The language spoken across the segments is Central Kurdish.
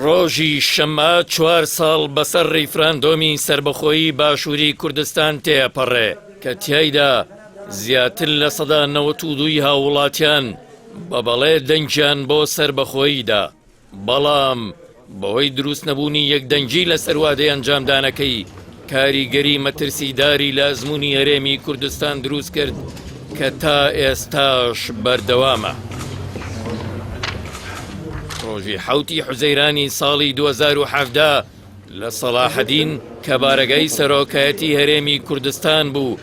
ڕۆژی شەممە چوار ساڵ بەسەر ڕیفراندۆمی سەربەخۆیی باشووری کوردستان تێئەپەڕێ کە تیایدا زیاتر 92% ی هاووڵاتیان بە بەڵێ دەنگیان بۆ سەربەخۆیی دا. بەڵام بەهۆی دروستنەبوونی یەکدەنگی لەسەر وادەی ئەنجامدانەکەی، کاریگەری مەترسیداری لە ئەزموونی هەرێمی کوردستان دروستکرد کە تا ئێستاش بەردەوامە. ڕۆژی حەوتی حوزەیرانی ساڵی 2017 لە سەڵاحەدین کە بارەگای سەرۆکایەتی هەرێمی کوردستان بوو،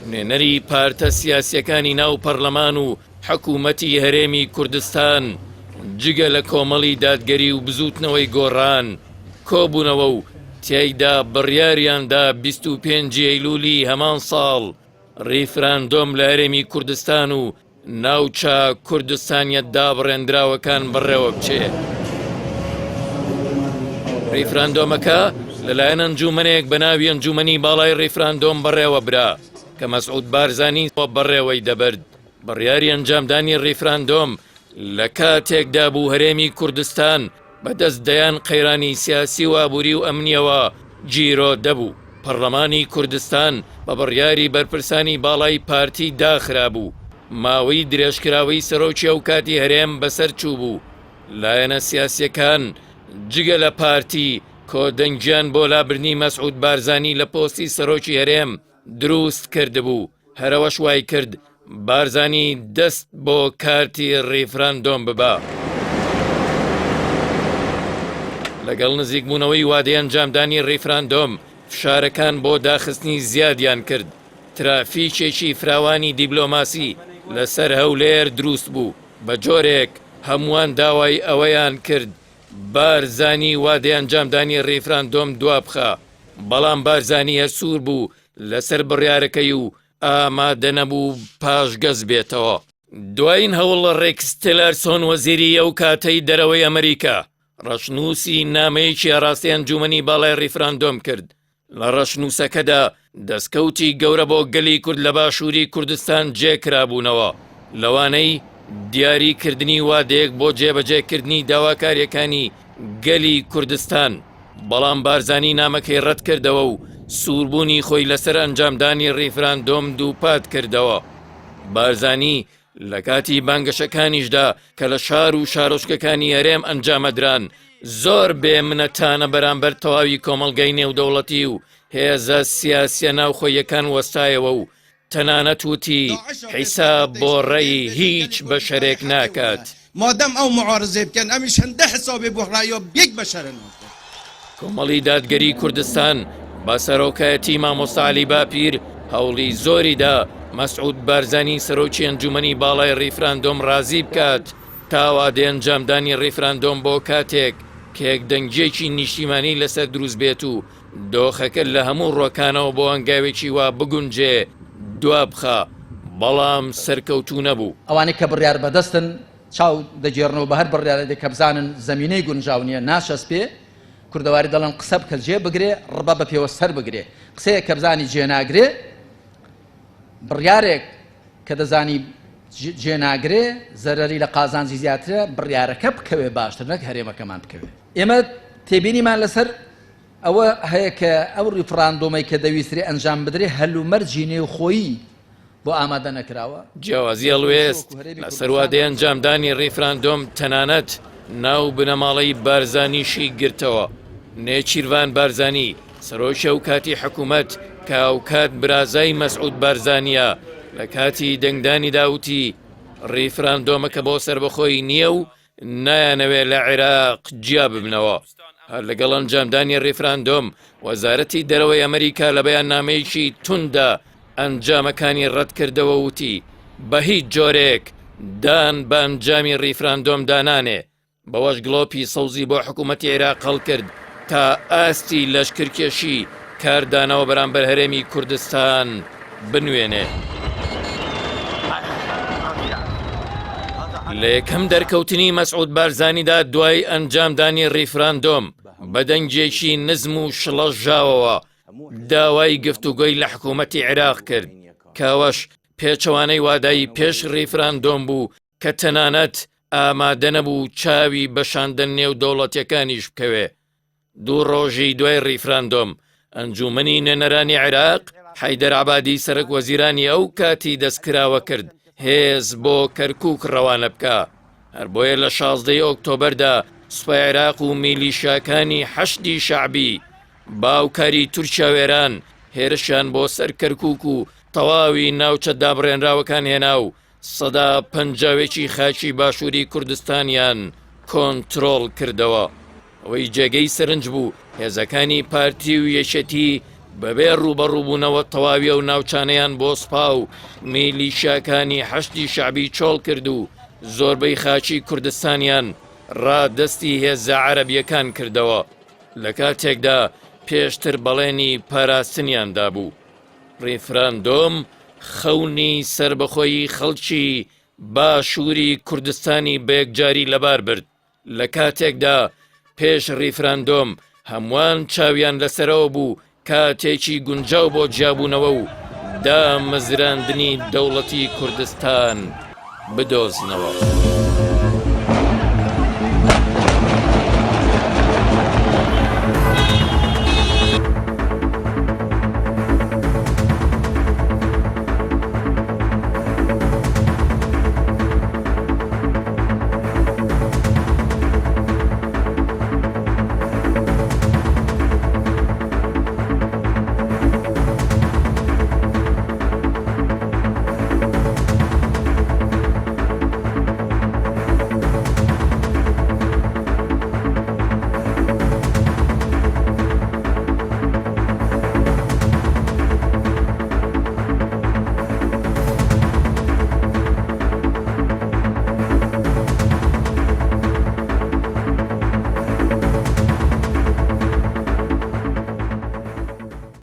نوێنەری پارتە سیاسییەکانی ناو پەرلەمان و حکوومەتی هەرێمی کوردستان جگە لە کۆمەڵی دادگەری و بزووتنەوەی گۆڕان کۆبوونەوە و تیایدا بڕیاریان دا 25 ی ئەیلوولی هەمان ساڵ ڕیفراندۆم لە هەرێمی کوردستان و ناوچە کوردستانیە دابڕێندراوەکان بەڕێوەبچێ. ڕیفراندۆمەکە لەلایەن ئەنجوومەنێک بە ناوی ئەنجوومەنی باڵای ڕیفراندۆم بەڕێوەبرا کە مەسعود بارزانی بەڕێوەی دەبرد. بڕیاری ئەنجامدانی ڕیفراندۆم لە کاتێکدا بوو هەرێمی کوردستان بە دەست دەیان قەیرانی سیاسی و ئابووری و ئەمنییەوە گیرۆدە بوو. پەڕلەمانی کوردستان بە بڕیاری بەرپرسانی باڵای پارتی داخرابوو، ماوەی درێژکراوەی سەرۆکی ئەوکاتی هەرێم بەسەر چووبوو، لایەنە سیاسییەکان جگە لە پارتی کۆدەنگیان بۆ لابردنی مەسعود بارزانی لە پۆستی سەرۆکی هەرێم دروست کردبوو، هەرئەوەش وایکرد بارزانی دەست بۆ کارتی ڕیفراندۆم ببا. لەگەڵ نزیکبوونەوەی وادەی ئەنجامدانی ڕیفراندۆم، فشارەکان بۆ داخستنی زیادیان کرد، ترافیکێکی فراوانی دیبلۆماسی لەسەر هەولێر دروست بوو، بە جۆرێک هەمووان داوای ئەوەیان کرد بارزانی وادەی ئەنجامدانی ڕیفراندۆم دوابخا، بەڵام بارزانی هەر سوور بوو لەسەر بڕیارەکەی و ئامادەنەبوو پاشگەز بێتەوە. دوایین هەوڵ ڕێکس تێلەرسۆن وەزیری ئەو کاتەی دەرەوەی ئەمریکا ڕەشنووسی نامەیەکی ئاراستەی ئەنجوومەنی باڵای ڕیفراندۆم کرد، لە ڕەشنووسەکەدا دەستکەوتی گەورە بۆ گەلی کورد لە باشووری کوردستان جێکرابوونەوە، لەوانەی دیاری کردنی وادەیەک بۆ جێبەجێکردنی داواکارییەکانی گەلی کوردستان، بەڵام بارزانی نامەکەی ڕەتکردەوە و سووربوونی خۆی لەسەر ئەنجامدانی ڕیفراندۆم دووپات کردەوە. بارزانی لە کاتی بانگەشەکانیشدا کە لە شار و شارۆچکەکانی هەرێم ئەنجامەدران، زۆر بێ منەتانە بەرامبەر تەواوی کۆمەڵگەی نێودەوڵەتی و هێزە سیاسیە ناوخۆییەکان وەستایەوە و تەنانەت وتی حیساب بۆ ڕەئی هیچ بەشەرێک ناکات. مادەم ئەو معارزەی بکەن ئەمیش هەندە حسابێ بۆ ڕەئیا یەک بەشەرە ناکات. کۆمەڵی دادگەری کوردستان بە سەرۆکایەتی مامۆستا عەلی باپیر هەوڵی زۆری دا مەسعود بارزانی سەرۆکی ئەنجومەنی باڵای ڕیفراندۆم ڕازی بکات تا وادەی ئەنجامدانی ڕیفراندۆم بۆ کاتێک کە یەکدەنگییەکی نیشتیمانی لەسەر دروست بێت و دۆخەکە لە هەموو ڕوەکانەوە بۆ هەنگاوێکی وا بگونجێ دوابخا، بەڵام سەرکەوتوو نەبوو. ئەوانەی کە بڕیار بەدەستن چاو دەگێڕنەوە بە هەر بڕیارێک کە بزانن زەمینەی گونجاو نییە ناچەسپێ، کوردەواری دەڵێن قسە بکە جێ بگرێ، ڕبە بە پێوە سەر بگرێ. قسەیەک کە بزانی جێ ناگرێ، بڕیارێک کە دەزانی جێ ناگرێ، زەرەری لە قازانجی زیاترە، بڕیارەکە بکەوێ باشتر نەک هەرێمەکەمان بکەوێ. ئێمە تێبینیمان لەسەر ئەوە هەیە کە ئەو ڕیفڕاندۆمەی کە دەویسترێ ئەنجام بدرێ هەلومەرجی نێوخۆیی بۆ ئامادە نەکراوە. جیاوازی هەڵوێست لەسەر وادەی ئەنجامدانی ڕیفراندۆم تەنانەت ناو بنەماڵەی بارزانیشی گرتەوە. نێچیرڤان بارزانی، سەرۆکی ئەوکاتی حکومەت کە هاوکات برازای مەسعود بارزانییە، لە کاتی دەنگدانیدا وتی، ڕیفراندۆمەکە بۆ سەربەخۆیی نییە و نایانەوێ لە عێراق جیا ببنەوە. هەر لەگەڵ ئەنجامدانی ڕیفراندۆم، وەزارەتی دەرەوەی ئەمریکا لە بەیاننامەیەکی تونددا ئەنجامەکانی ڕەتکردەوە و وتی، بە هیچ جۆرێک دان بە ئەنجامی ڕیفراندۆمدا نانێ، بەوەش گڵۆپی سەوزی بۆ حکوومەتی عێراق هەڵکرد تا ئاستی لەشکرکێشی کاردانەوە بەرامبەر هەرێمی کوردستان بنوێنێ. لە یەکەم دەرکەوتنی مەسعود بارزانیدا دوای ئەنجامدانی ڕیفراندۆم بە دەنگێکی نزم و شڵەژاوەوە داوای گفتوگۆی لە حکوومەتی عێراق کرد کە ئەوەش پێچەوانەی وادای پێش ڕیفراندۆم بوو کە تەنانەت. ئامادەنەبوو چاوی بە شاندە نێودەوڵەتیەکانیش بکەوێ. دوو ڕۆژی دوای ڕیفراندۆم، ئەنجوومەنی نوێنەرانی عێراق، حەیدەر عەبادی سەرەک وەزیرانی ئەو کاتی دەستکراوە کرد هێز بۆ کەرکووک ڕەوانە بکا. هەر بۆیە لە 16 ی ئۆکتۆبەردا سوپای عێراق و میلیشیاکانی حەشدی شەعبی بە هاوکاری تورکیا و ئێران هێرشیان بۆ سەر کەرکووک و تەواوی ناوچە دابڕێنراوەکان هێنا و 51% ی خاکی باشووری کوردستانیان کۆنترۆڵ کردەوە. ئەوەی جێگەی سەرنج بوو، هێزەکانی پارتی و یەکێتی بەبێ ڕووبەڕووبوونەوە تەواوی ئەو ناوچانەیان بۆ سوپا و میلیشیاکانی حەشدی شەعبی چۆڵ کرد و زۆربەی خاکی کوردستانیان ڕادەستی هێزە عەرەبییەکان کردەوە، لە کاتێکدا پێشتر بەڵێنی پاراستنیان دابوو. ڕیفراندۆم خەونی سەربەخۆیی خەڵکی باشووری کوردستانی بەیەکجاری لەبار برد، لە کاتێکدا پێش ڕیفراندۆم هەمووان چاویان لەسەرەوە بوو کاتێکی گونجاو بۆ جیابوونەوە و دامەزراندنی دەوڵەتی کوردستان بدۆزنەوە.